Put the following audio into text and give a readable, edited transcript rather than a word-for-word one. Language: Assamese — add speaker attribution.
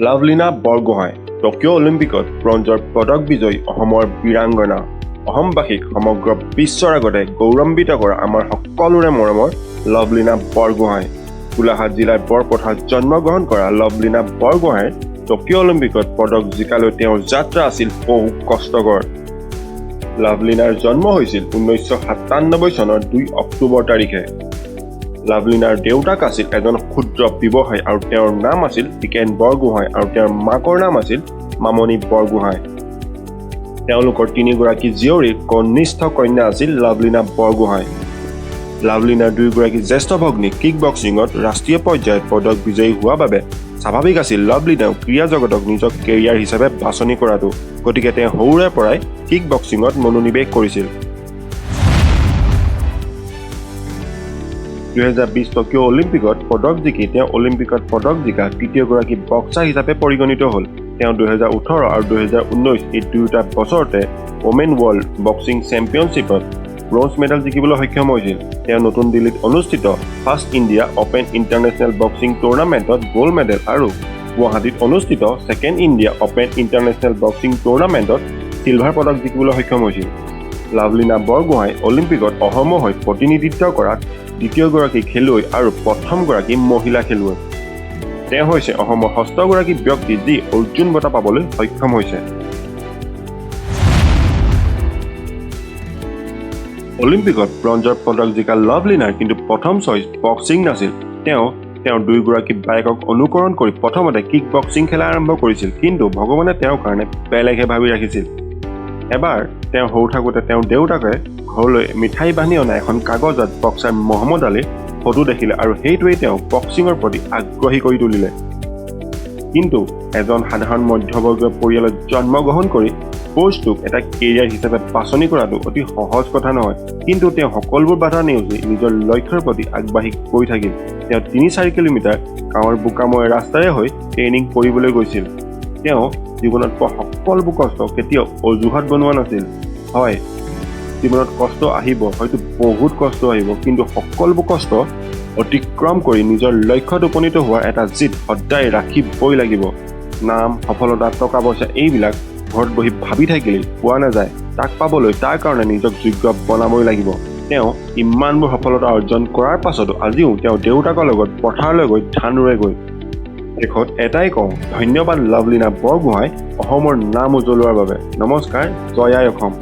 Speaker 1: লাভলীনা বৰগোহাঁই টকিঅ' অলিম্পিকত ব্ৰঞ্জৰ পদক বিজয়ী অসমৰ বীৰাংগনা, অসমবাসীক সমগ্ৰ বিশ্বৰ আগতে গৌৰৱান্বিত কৰা আমাৰ সকলোৰে মৰমৰ লাভলীনা বৰগোহাঁই। গোলাঘাট জিলাৰ বৰপথাৰত জন্মগ্ৰহণ কৰা লাভলীনা বৰগোহাঁইৰ টকিঅ' অলিম্পিকত পদক জিকালৈ তেওঁৰ যাত্ৰা আছিল বহু কষ্টকৰ। লাভলীনাৰ জন্ম হৈছিল 1997 চনৰ 2 অক্টোবৰ তাৰিখে। লাভলীনাৰ দেউতাক আছিল এজন ক্ষুদ্ৰ ব্যৱসায়ী আৰু তেওঁৰ নাম আছিল টিকেন বৰগোহাঁই আৰু তেওঁৰ মাকৰ নাম আছিল মামণি বৰগোহাঁই। তেওঁলোকৰ তিনিগৰাকী জীয়ৰীৰ কনিষ্ঠ কন্যা আছিল লাভলীনা বৰগোহাঁই। লাভলীনাৰ দুয়োগৰাকী জ্যেষ্ঠ ভগ্নী কিক বক্সিঙত ৰাষ্ট্ৰীয় পৰ্যায়ত পদক বিজয়ী হোৱা বাবে স্বাভাৱিক আছিল লাভলীনাও ক্ৰীড়া জগতক নিজৰ কেৰিয়াৰ হিচাপে বাছনি কৰাটো। গতিকে তেওঁ সৰুৰে পৰাই কিক বক্সিঙত মনোনিৱেশ কৰিছিল। 2020 টকিঅ' অলিম্পিকত পদক জিকি তেওঁ অলিম্পিকত পদক জিকা তৃতীয়গৰাকী বক্সাৰ হিচাপে পৰিগণিত হ'ল। তেওঁ 2018 আৰু 2019 এই দুয়োটা বছৰতে ওমেন ৱৰ্ল্ড বক্সিং চেম্পিয়নশ্বিপত ব্ৰঞ্জ মেডেল জিকিবলৈ সক্ষম হৈছিল। তেওঁ নতুন দিল্লীত অনুষ্ঠিত First India Open International Boxing টুৰ্ণামেণ্টত গ'ল্ড মেডেল আৰু গুৱাহাটীত অনুষ্ঠিত Second India Open International Boxing টুৰ্ণামেণ্টত silver পদক জিকিবলৈ সক্ষম হৈছিল। লাভলীনা বৰগোহাঁই অলিম্পিকত অসমৰ হৈ প্ৰতিনিধিত্ব কৰা দ্বিতীয়গৰাকী খেলুৱৈ আৰু প্ৰথমগৰাকী মহিলা খেলুৱৈ। তেওঁ হৈছে অসমৰ ষষ্ঠগৰাকী ব্যক্তি যি অৰ্জুন বঁটা পাবলৈ সক্ষম হৈছে। অলিম্পিকত ব্ৰঞ্জৰ পদক জিকা লাভলীনাৰ কিন্তু প্ৰথম চইচ বক্সিং নাছিল। তেওঁ তেওঁৰ দুয়োগৰাকী বায়েকক অনুকৰণ কৰি প্ৰথমতে কিক বক্সিং খেলা আৰম্ভ কৰিছিল, কিন্তু ভগৱানে তেওঁৰ কাৰণে বেলেগহে ভাবি ৰাখিছিল। এবাৰ তেওঁ সৰু থাকোঁতে তেওঁৰ দেউতাকে ঘৰলৈ মিঠাই বান্ধি অনা এখন কাগজত বক্সাৰ মহম্মদ আলীৰ ফটো দেখিলে আৰু সেইটোৱেই তেওঁক বক্সিঙৰ প্ৰতি আগ্ৰহী কৰি তুলিলে। কিন্তু এজন সাধাৰণ মধ্যবৰ্গীয় পৰিয়ালত জন্মগ্ৰহণ কৰি স্পৰ্টছটোক এটা কেৰিয়াৰ হিচাপে বাছনি কৰাটো অতি সহজ কথা নহয়। কিন্তু তেওঁ সকলোবোৰ বাধা নেওচি নিজৰ লক্ষ্যৰ প্ৰতি আগবাঢ়ি গৈ থাকিল। তেওঁ 3-4 কিলোমিটাৰ গাঁৱৰ বোকাময় ৰাস্তাৰে হৈ ট্ৰেইনিং কৰিবলৈ গৈছিল। তেওঁ জীৱনত পোৱা সকলোবোৰ কষ্ট কেতিয়াও অজুহাত বনোৱা নাছিল। হয়, জীৱনত কষ্ট আহিব, হয়তো বহুত কষ্ট আহিব, কিন্তু সকলোবোৰ কষ্ট অতিক্ৰম কৰি নিজৰ লক্ষ্যত উপনীত হোৱাৰ এটা জিদ সদায় ৰাখিবই লাগিব। নাম, সফলতা, টকা পইচা এইবিলাক ঘৰত বহি ভাবি থাকিলেই পোৱা নাযায়। তাক পাবলৈ তাৰ কাৰণে নিজক যোগ্য বনাবই লাগিব। তেওঁ ইমানবোৰ সফলতা অৰ্জন কৰাৰ পাছতো আজিও তেওঁ দেউতাকৰ লগত পথাৰলৈ গৈ ধান ৰুৱেগৈ। শেষত এটাই কওঁ, ধন্যবাদ লাভলীনা বৰগোহাঁই, অসমৰ নাম উজ্বলোৱাৰ বাবে। নমস্কাৰ, জয় আই অসম।